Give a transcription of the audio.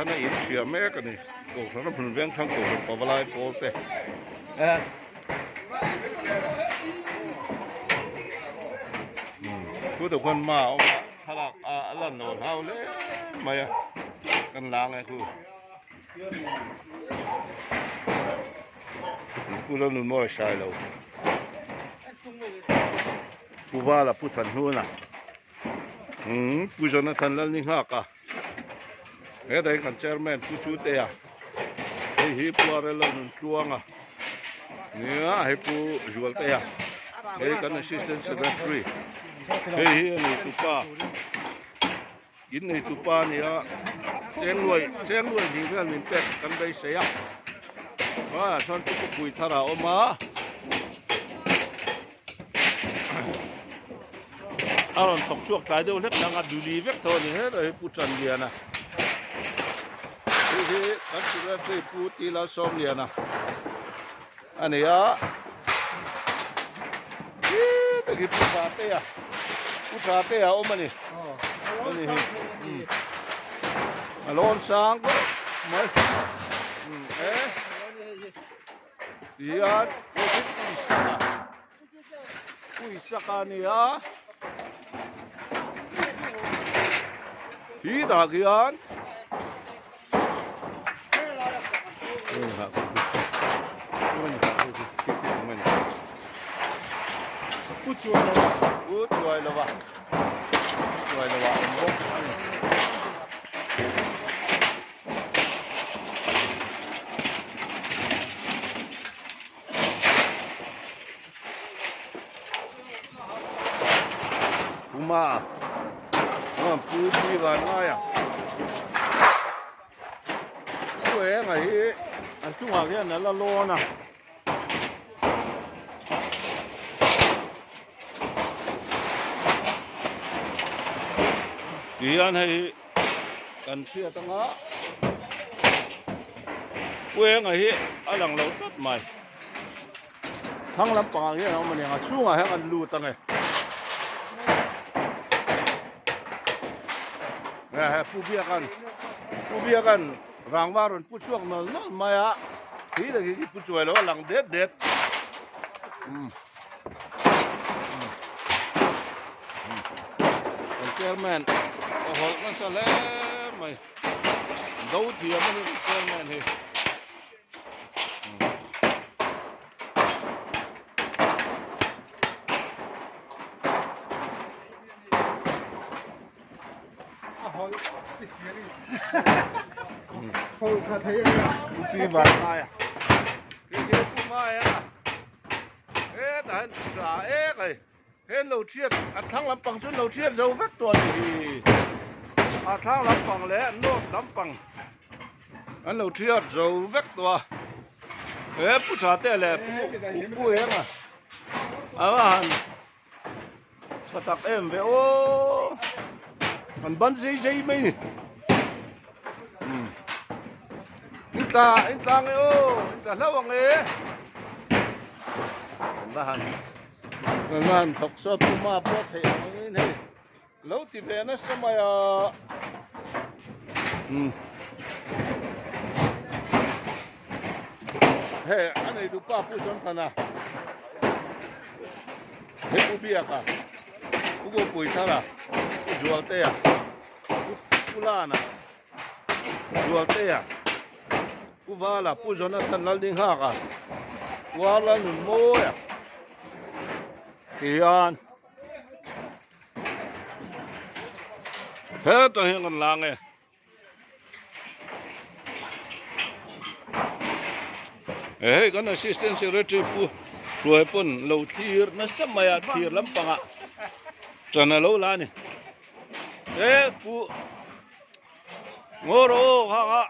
Nathana in hria mek a ni. Kohhran a hmun veng thlang Kohhran Pavalai pawl te. Thu deuh khuan ma a awm a, thlalak a lan lo hlau hle mai a, kan lang e khu. Pu Lalnunmawia hrai lo. Pu Vala Pu Thanhnuna. Pu Jonathan Lalninghaka hetah hian kan chairman Pu Chutea hei hi Pu Arel Lalnuntluanga nia hei Pu Zualtea hei kan assistant secretary hei hi a nei tupa in nei tupa a nia chengluai chengluai hnih vel min pek kan beisei a ah chuan Pu Puithara a awm a. A rawn thawk chhuak tlai deuh hlek dang a duli vek tho a ni hetah hi Pu Chanliana hei hi kan secretary Pu T Lalsawmliana a ni a khi tak hi Pu Thatea Pu Thatea a awm a ni a ni hi a lawn sang khawp mai e. Tihian Covid Puisaka Puisaka a ni a khi tah khian Pu Chuailova Pu Chuailova Pu Chuailova a awm bawk a ni. Puma a pu pi van lai a chu eng a hi an chungah khian a la lawn a. Tihian hei hi. Kan hriat anga Puenga hi a lang lo tlat mai. Thang lampangah hian a awm a ni ang a chhungah hian an lut ang e. He Pu Biakan Pu Biakan rangva rawn pu chhuak nawlh nawlh mai a khi tak hi pu chuai lo a lang det det. Umm. Kan chairman a hawlh nasa hle mai do thiam a ni kan chairman hi. Pu Vanlaia Pu Maia. Hetah hian tha ek a ni he lo thiat a thlang lampang chu lo thiat zo vek tawh a ni hi a thlang lampang leh north lampang an lo thiat zo vek tawh a he pu tha te leh pu pu eng a a va han tha tak em ve aw an ban zei zei mai ni in tla in tla nge aw in tla hlauh ang e kan va han kan va han thawk saw puma pawh theih ang in hei lo ti ve nasa mai a um hei a nei dupa pu Sawmthana he pu Biaka pu Gopuithara pu Zualtea Pu Pu Lana, Zualtea, Pu Vala, Pu Jonathan Laldinghaka, Pu Arla Nunmawia tihian hetah hian kan lang e. Hei kan assistant secretary Pu Hruai pawn lo thlir nasa mai a thlir lampangah ṭan a lo la a ni. E pu ngaw rawh aw kha kha.